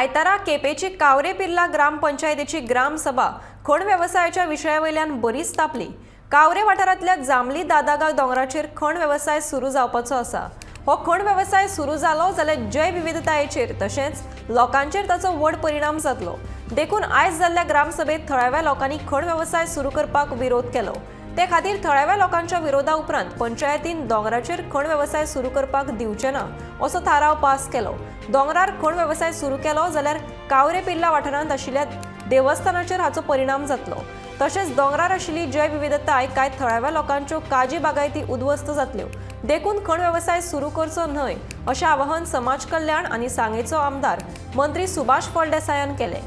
आयतारा केपेंची कावरे पिर्ला ग्रामपंचायतीची ग्रामसभा खण वेवसायाच्या विशया वयल्यान बरीच तापली. कावरे वाठारांतल्या जांबली दादागांव दोंगराचेर खण वेवसाय सुरू जावपाचो आसा. हो खण वेवसाय सुरू जालो जाल्यार जैवविविधतायेचेर तशेंच लोकांचेर ताचो व्हड परिणाम जातलो. देखून आयज जाल्ल्या ग्रामसभेत थळाव्या लोकांनी खण वेवसाय सुरू करपाक विरोध केलो. ते खातीर थळाव्या लोकांच्या विरोधा उपरांत पंचायतीन दोंगराचेर खण वेवसाय सुरू करपाक दिवचे ना असो थाराव पास केलो. दोंगरार खण वेवसाय सुरू केलो जाल्यार कावरे पिर्ला वाठारांत आशिल्ल्या देवस्थानाचेर हाचो परिणाम जातलो. तशेंच दोंगरार आशिल्ली जैवविविधताय कांय थळाव्या लोकांच्यो काजी बागायती उद्ध्वस्त जातल्यो. देखून खण वेवसाय सुरू करचो न्हय अशें आवाहन समाज कल्याण आनी सांगेचो आमदार मंत्री सुभाष फळदेसायान केलें.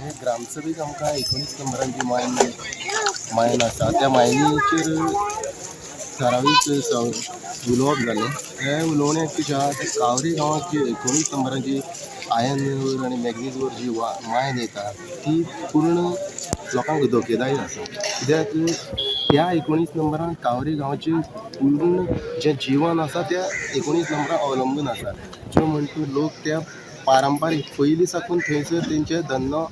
हे ग्रामसभेक आमकां 19 नंबरांची मायन आसा. त्या मायनीचेर थारावीक उलोवप जालें. हें उलोवण्याक कशें आहा, कावरे गांवांत जी 19 नंबरांची आयर्न ओर आनी मॅगनीज ओर जी मायन येता ती पूर्ण लोकांक धोकेदायक आसा. कित्याक ह्या 19 नंबरान कावरे गांवचें पूर्ण जें जिवन आसा त्या 19 नंबराक अवलंबून आसा. ज्यो म्हणटा लोक त्या पारंपारीक पयलीं साकून थंयसर तेंचे धंदो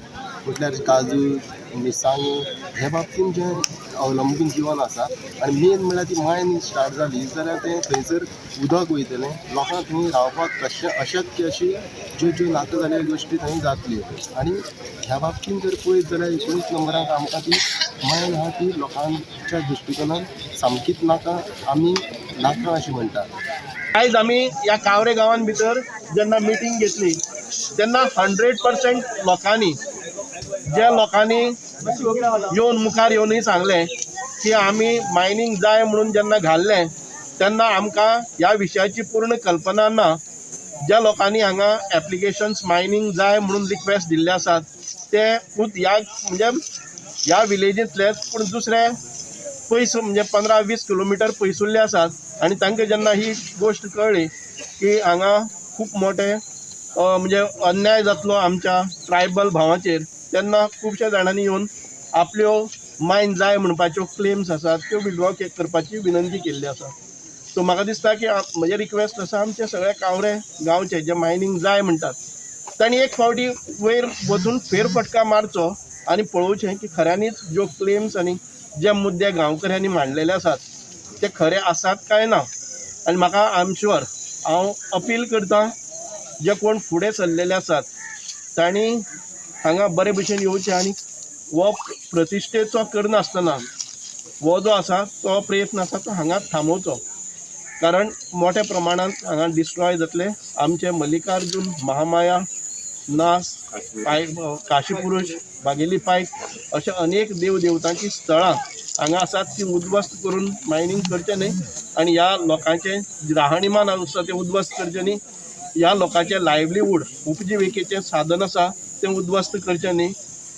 म्हटल्यार काजू, मिरसांगो हे बाबतीन जें अवलंबून जिवन आसा. आनी मेन म्हणल्यार ती मायन स्टार्ट जाली जाल्यार तें थंयसर उदक वयतलें, लोकांक थंय रावपाक कशें अशक्य अशी ज्यो ज्यो नाका जाल्यो गोश्टी थंय जातल्यो. आनी ह्या बाबतीन जर पळयत जाल्यार 19 नंबराक आमकां ती मायन आहा ती लोकांच्या दृश्टिकोनान सामकीच नाका, आमी नाका अशें म्हणटा. आयज आमी ह्या कावरे गांवान भितर जेन्ना मिटींग घेतली तेन्ना 100% लोकांनी, ज्या लोकांनी येवन मुखार येवनूय सांगलें की आमी मायनींग जाय म्हणून जेन्ना घाल्लें तेन्ना आमकां ह्या विशयाची पूर्ण कल्पना ना. ज्या लोकांनी हांगा एप्लिकेशन्स मायनींग जाय म्हणून रिक्वेस्ट दिल्ले आसात ते खूद ह्या म्हणजे ह्या विलेजींतलेच, पूण दुसरे पयस म्हणजे 15-20 किलोमिटर पयसुल्ले आसात. आनी तांकां जेन्ना ही गोश्ट कळ्ळी की हांगा खूब मोठे म्हणजे अन्याय जातलो आमच्या ट्रायबल भावांचेर, तेन्ना खुबश्या जाणांनी येवन आपल्यो मायन जाय म्हणपाच्यो क्लेम्स आसात त्यो विड्रॉ करपाची विनंती केल्ली आसा. सो म्हाका दिसता की म्हजें रिक्वेस्ट आसा आमचे सगळे कावरे गांवचे जे मायनींग जाय म्हणटात तांणी एक फावटी वयर वचून फेरफटका मारचो आनी पळोवचें की खऱ्यांनीच ज्यो क्लेम्स आनी जे मुद्दे गांवकऱ्यांनी मांडलेले आसात ते खरे आसात काय ना. आनी म्हाका I am sure, हांव अपील करता जे कोण फुडें सरलेले आसात तांणी हांगा बरे भशेन येवचें आनी हो प्रतिश्ठेचो करनासतना हो जो आसा तो प्रयत्न आसा तो हांगा थांबोवचो, कारण मोठ्या प्रमाणांत हांगा डिस्ट्रॉय जातले आमचे मल्लिकार्जून, महामाया, नास, काशीपुरुष, बागेली पायक अशे अनेक देव देवतांची स्थळां हांगा आसात ती उद्ध्वस्त करून मायनींग करचें न्हय आनी ह्या लोकांचें राहणीमान आसा तें उद्ध्वस्त करचें न्हय, ह्या लोकांचें लायवलीहूड उपजिविकेचें साधन आसा तें उद्ध्वस्त करचें न्हय.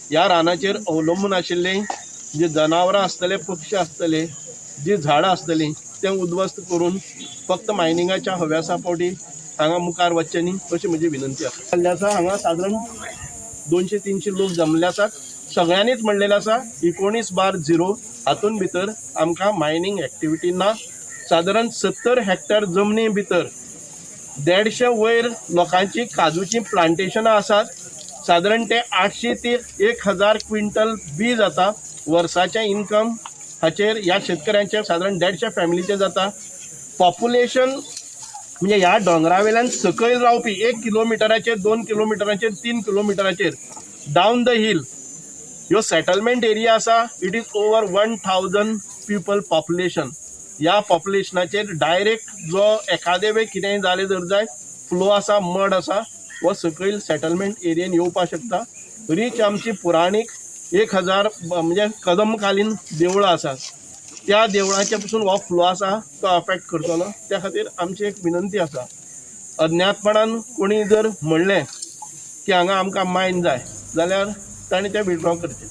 ह्या रानाचेर अवलंबून आशिल्लें जी जनावरां आसतले, पक्षी आसतले, जी झाडां आसतलीं तें उद्ध्वस्त करून फक्त मायनिंगाच्या हव्यासा पोटी हांगा मुखार वचचें न्ही अशी म्हजी विनंती आसा. जाल्लें आसा हांगा सादारण 200-300 लोक जमले आसात. सगळ्यांनीच म्हणलेलें आसा 19/0 हातून भितर आमकां मायनींग एक्टिविटी ना. सादारण 70 हॅक्टर जमनी भितर 150 वयर लोकांची काजूची प्लांटेशनां आसात. सादारण ते 800 ते 1000 क्विंटल बी जाता वर्साचें इनकम हाचेर ह्या शेतकऱ्यांचें सादारण 150 फॅमिलीचें जाता. पॉप्युलेशन म्हणजे ह्या दोंगरा वयल्यान सकयल रावपी 1 किलोमिटराचेर, 2 किलोमिटराचेर, 3 किलोमिटराचेर डावन the hill ह्यो सेटलमेंट एरिया आसा. It is over 1000 people population. ह्या पॉप्युलेशनाचेर डायरेक्ट जो एखादे वेळ कितेंय जालें जर जायत फ्लो आसा, मड आसा, हो सकयल सेटलमेंट एरियेन येवपाक शकता. रीच आमची पुराणीक 1000 म्हणजे कदमकालीन देवळां आसात, त्या देवळांचे पसून हो फ्लो आसा तो अफेक्ट करतलो. त्या खातीर आमची एक विनंती आसा, अज्ञातपणान कोणी जर म्हणलें की हांगा आमकां मायन जाय जाल्यार ताणें तें विड्रॉ करचें.